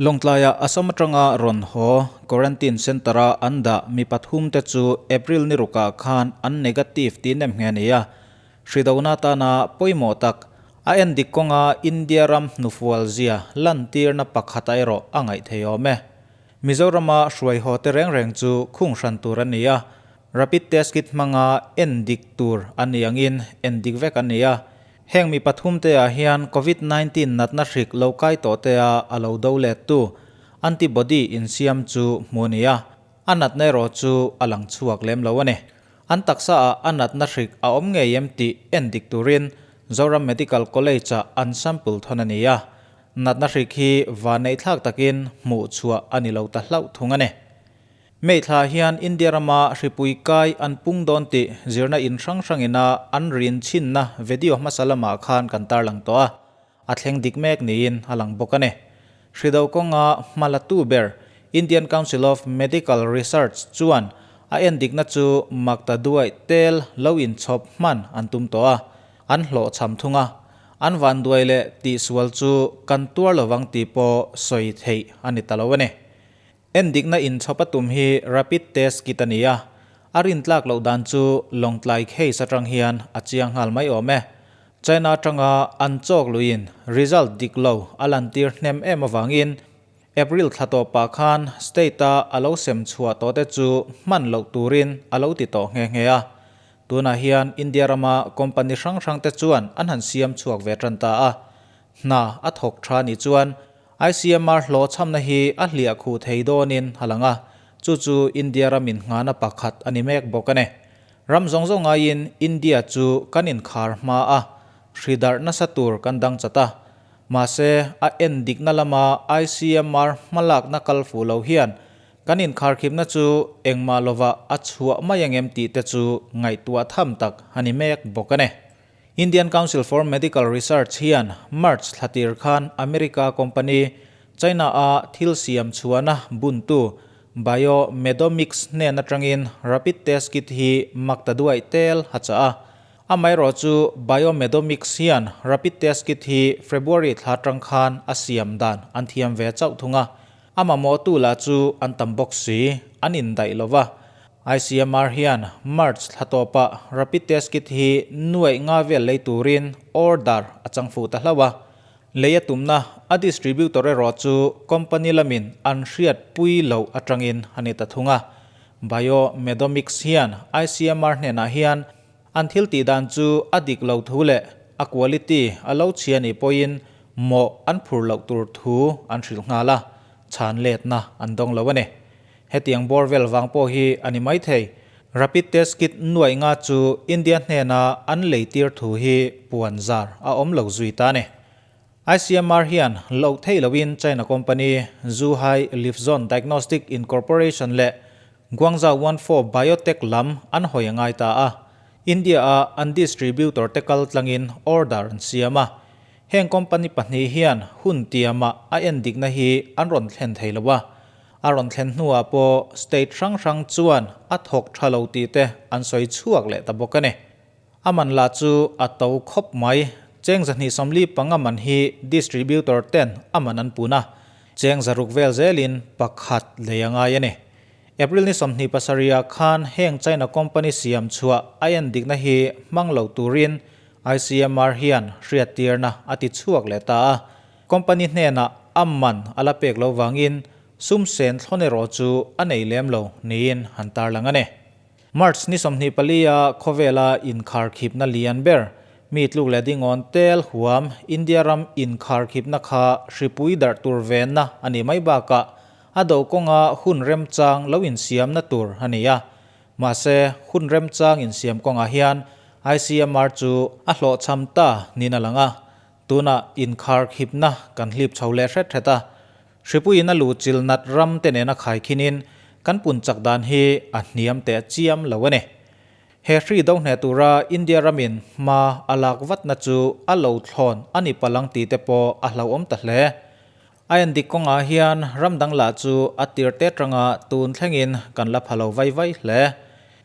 Lawngtlaiah Assam atanga rawn haw Quarantine Centre-a an dah mi pathumte chu April ni rukah khan an negative tih nem nghe a ni a. Hridona atana pawimawh tak, a endik kawnga India ram hnufual zia lantirna pakhata erawh a ngaih thei awm e. Mizorama hruai haw te reng reng chu khung hran tur a ni a, rapid test kit hmanga endik tur a ni angin endik vek a ni a. Heng mi pathumte ah hian Covid 19 natna hrik lo kai tawh te a a lo do let tu antibody insiam chu hmu a ni a, a natna erawh chu a lang chhuak lem lo a ni. An taksa ah a natna hrik a awm ngei em tih en dik turin Zoram Medical College ah an sample thawn a ni a, natna hrik hi vanneihthlak takin hmuh chhuah a ni lo ta hlauh thung a ni. May thla hian India rama hripui kai an pung dawn tih zirna in hrang hrangina an rin chhinna video hmasa lamah khan kan tarlang tawh a, a thleng dik mek niin a lang bawk a ni. Hrido kawnga hma la tu ber Indian Council of Medical Research chuan a endikna chu makta duai tel lo inchhawp hman an tum tawh a, an hlawhchham thung a, an vanduai leh tihsual chu kan tuar lovang tih pawh sawi theih a ni ta lo a ni. Endikna inchhawp a tum hi rapid test kit a ni a, a rintlak loh dan chu Lawngtlai case atang hian a chiang nghal mai awm e. China atanga an chawk luiin result dik lo a lantir hnem em avangin April thla tawpah khan state-a a lo sem chhuah tawh te chu hman loh turin a lo ti tawh nghe nghe a. Tunah hian India rama company hrang hrang te chuan an han siam chhuak ve tan ta a, hna a thawk tha nih chuan ICMR hlawhchhamna hi a hliah khuh thei dawnin a lang a, chu chu India ram innghahna pakhat a ni mek bawk a ni. Ram zawng zawng aiin India chu kan inkhar hma a, hri darh nasa tur kan dang chat a. Mahse, a en dikna lama ICMR hmalakna kal fuh lo hian kan inkharkhipna chu engmah lovah a chhuah mai angem tih te chu ngaihtuah tham tak a ni mek bawk a ni. Indian Council for Medical Research hian March thla tir khan America company China-a thil siam chhuahna buntu BioMedomics hnen atangin rapid test kit hi makta duaih tel a chah a. Amaherawh chu BioMedomics hian rapid test kit hi February thla atang khan a siam dan an thiam ve chauh thung a. A mamawhtu lah chu an tam bawk si, an indaih lo va. ICMR hian March thla tawpah rapid test kit hi nuaih nga vel lei turin order a chang fuh ta hlauh a. Lei a tumna a distributor erawh chu company lamin an hriat pui loh atangin a ni ta thung a. BioMedomics hian ICMR hnenah hian an thil tih dan chu a dik lo thu leh a quality a lo chhia nih pawhin mawh an phur loh tur thu an hrilh nghal a, chhan letna an dawng lo a ni. Hetiang bawr vel vang pawh hi a ni maithei. Rapid test kit nuaih nga chu India hnena an lei tir thu hi puan zar a awm lo zui ta a ni. ICMR hian loh theih loin China company Zhuhai Livzon Diagnostic Incorporation leh Guangzhou One Four Biotech lam an hawi a ngai ta a. India-a an distributor te kal tlangin order an siam a. Heng company pahnih hian hun tiamah a endikna hi an rawn thlen thei lo a. A rawn thlen hnuah pawh state hrang hrang chuan a thawk tha lo tih te an sawi chhuak leh ta bawk a ni. A man lah chu a to khawp mai. Cheng 245 man hi distributor ten a man an pun a, cheng zaruk vel zelin pakhat lei a ngai a ni. April ni 27 ah khan heng China company siam chhuah a endikna hi hmang lo turin ICMR hian hriattirna a ti chhuak leh ta a. Company hnenah a man a la pek lo vangin sum sen thlawn erawh chu a nei lem lo niin han tarlang a ni. March ni 24 a khawvela inkharkhipna lian ber, mi tluk leh dingawn tel huam India ram inkharkhipna kha hripui darh tur venna a nih mai bakah a do kawnga hun remchang lo insiamna tur a ni a. Mahse, hun remchang insiam kawngah hian ICMR chu a hlawhchham ta niin a lang a. Tunah inkharkhipna kan hlip chho leh hret hret a, hripuiin a luhchil nat ram te nena khaikhinin kan pun chak dan hi a hniam teh chiam lo a ni. He hri do hneh tura India ramin hma a lak vatna chu a lo thlawn a ni palang tih te pawh a hlauhawm ta hle. A endik kawngah hian ram dang lah chu a tir te atanga tun thlengin kan la pha lo vai vai hle.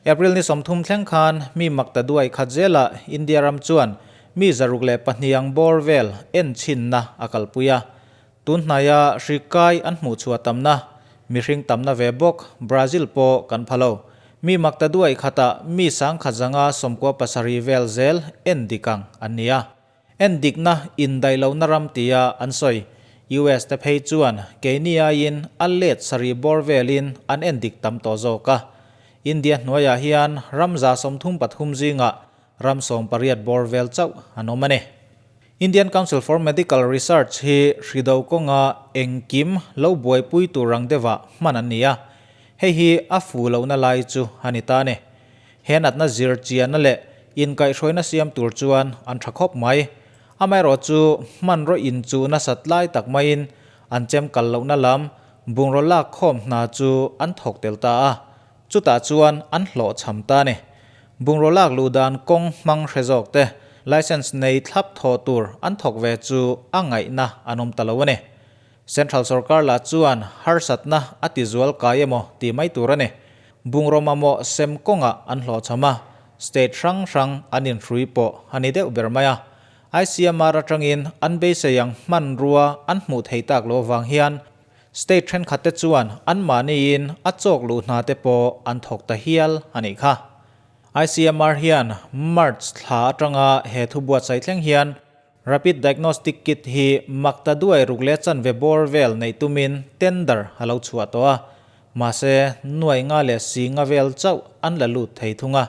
April ni 30 thleng khan mi makta duai khat zelah India ram chuan mi 102 ang bawr vel en chhinna a kalpui a. Tun hnaia hri kai an hmuh chhuah tamna, mihring tamna ve bawk Brazil pawh kan pha lo. Mi makta duai khatah mi sangkhat zanga 97 vel zel en dik ang an ni a. En dikna indaih lohna ram tia an sawi. US te phei chuan keini aiin a let sarih bawr velin an en dik tam tawh zawk a. India hnuaiah hian ram 33 zingah ram 18 bawr vel chauh an awm a ni. Indian Council for Medical Research hi hrido kawnga engkim lo buaipui tur ang deuhah hman an ni a, hei hi a fu lohna lai chu a ni ta a ni. He natna zir chianna leh inkaihhruaina siam tur chuan an tha khawp mai. Amaherawh chu hmanraw inchuh nasat lai tak maiin an chem kal lohna lam bungraw lak khawm hna chu an thawk tel ta a, Chutah chuan an hlawhchham ta a ni. Bungraw lak luh dan kawng hmang hre zawk te, licence nei thlap thawh tur an thawk ve chu a ngaihna an awm ta lo a ni. Central sorkar lah chuan harsatna a ti zual kai emaw tih mai tur a ni. Bungraw mamawh sem kawngah an hlawhchham a, state hrang hrang an inhrui pawh a ni deuh ber mai a. ICMR atangin an beisei ang hmanrua an hmuh thei tak loh avang hian State thenkhatte chuan anmahniin a chawk luh hna te pawh an thawk ta hial a nih kha. ICMR hian March thla atanga he thu buatsaih thleng hian Rapid Diagnostic Kit hi makta duai ruk leh chanve bawr vel neih tumin tender a lo chhuah tawh a, mahse nuai nga leh si nga vel chauh an la lut thei thung a,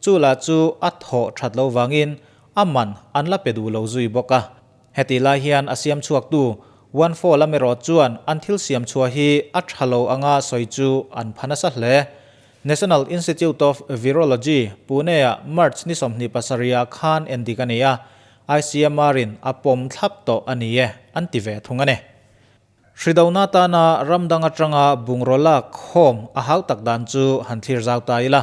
chu lah chu a thawh that lo vangin a man an la pe duh lo zui bawk a. Hetih lai hian a siam chhuaktu One Four lam erawh chuan an thil siam chhuah hi a tha lo anga sawi chu an pha nasa hle. National Institute of Virology, Pune-ah March ni 27 ah khan endik a ni a, ICMR-in a pawm thlap tawh a ni e, an ti ve thung a ni. Hridona tana ram dang atanga bungraw lak khawm a hau tak dan chu han thlir zau ta ila.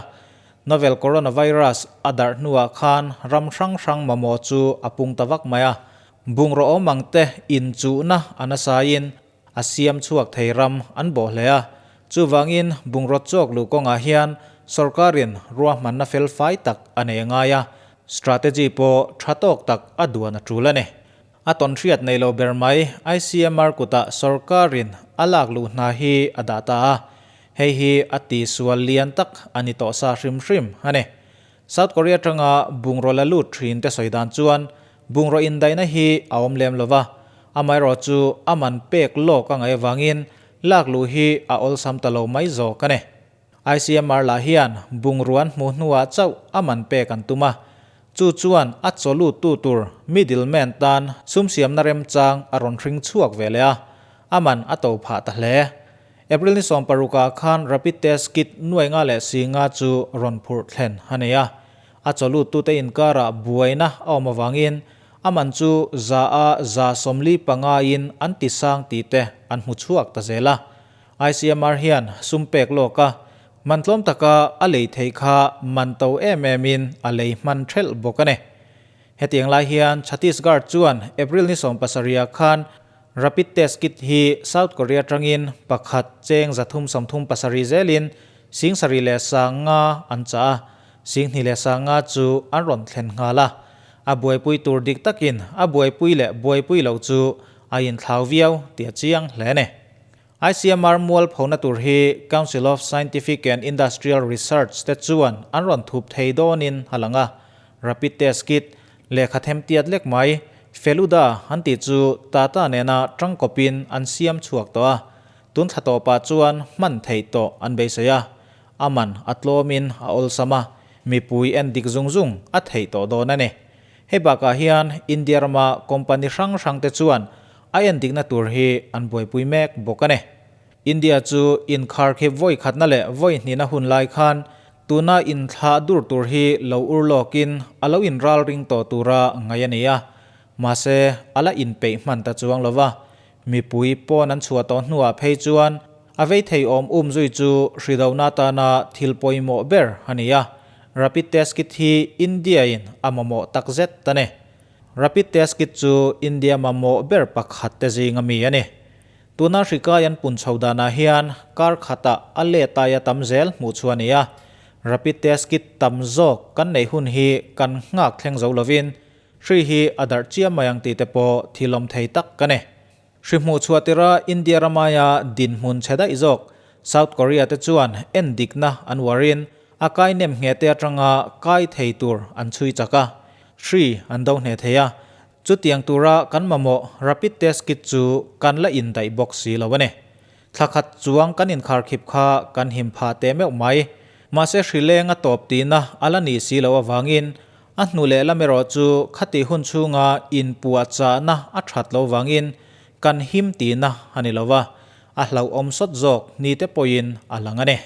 Novel coronavirus a darh hnuah khan ram hrang hrang mamawh chu a pung ta vak mai a. Bungraw awm ang te inchuhna a nasaiin a siam chhuak thei ram an bawh hle a. Chuvangin bungraw chawk luh kawngah hian sorkarin ruahmanna fel fai tak a nei a ngai a, strategy pawh tha tawk tak a duan a tul a ni. A tawnhriat nei lo ber mai ICMR kutah sorkarin a lak luh hna hi a dah ta a, hei hi a tihsual lian tak a ni tawh sa hrim hrim a ni. South Korea atanga bungraw la lut thin te sawi dan chuan bungraw indaihna hi a awm lem lo va, amaherawh chu a man pek lawk a ngaih avangin lak luh hi a awlsam ta lo mai zawk a ni. ICMR lah hian bungruan hmuh hnuah chauh a man pek an tum a, chu chuan a chaw luttu tur middleman tan sum siamna remchang a rawn hring chhuak ve leh a, a man a to phah ta hle. April ni 16 ah khan rapid test kit nuai nga leh si nga chu rawn phurh thlen a nei a, a chaw luttute inkarah buaina a awm avangin a man chu za a 45 in an ti sang tih te an hmu chhuak ta zel a. ICMR hian sum pek lawk a, man tlawm taka a lei theih kha man to em em in a lei hman thelh bawk a ni. Hetiang lai hian Chhattisgarh chuan April ni 17 ah khan Rapid Test Kit hi South Korea atangin pakhat cheng 337 zelin 75,000 an chah a, 25,000 chu an rawn thlen nghal a. A buaipui tur dik takin a buaipui leh buaipui loh chu a inthlau viau tih a chiang hle a ni. ICMR mual phona tur hi Council of Scientific and Industrial Research te chuan an rawn thup thei dawnin a lang a, Rapid Test Kit, lehkha them tiat lek mai, Feluda an tih chu Tata nena tangkawpin an siam chhuak tawh a, tun thla tawpah chuan hman theih tawh an beisei a, a man a tlawmin a awlsam a, mipui en dik zung zung a theih tawh dawn a ni. Hei bakah hian India rama company hrang hrang te chuan A endikna tur hi an buaipui mek bawk a ni. India chu inkharkhip vawi khatna leh vawi hnihna hun lai khan tuna inthlah dur tur hi lo ur lawkin a lo inral ring tawh tura ngaih a ni a. Mahse, a la inpeih hman ta chuang lo va. Mipui pawn an chhuah tawh hnuah phei chuan a vei thei awm um zui chu hridona atana thil pawimawh ber a ni a. Rapid test kit hi India-in a mamawh takzet a ni. Rapid test kit chu India mamawh ber pakhat te zinga mi a ni. Tuna hrikai an pun chho danah hian kar khatah a let aia tam zel hmuh chu a ni a. Rapid test kit tam zawk kan neih hun hi kan nghak thleng zo lovin hri hi a darh chiam mai ang tih te pawh thil awm thei tak ka ni. Hri hmuh chhuah tira India ramaia dinhmun chhe daih zawk South Korea te chuan en dikna an uarin a kai nem nghe te atanga kai thei tur an chhui chak a, hri an do hne thei a. Chutiang tura kan mamawh rapid test kit chu kan la indaih bawk si lo a ni. Thla khat chuang kan inkharkhip kha kan him phah teh meuh mai. Mahse hri leng a tawp tihna a la nih si loh avangin a hnu leh lam erawh chu khatih hun chhunga inpuahchahna a that loh vangin kan him tihna a ni lo va, a hlauhawm sawt zawk ni te pawhin a lang a ni.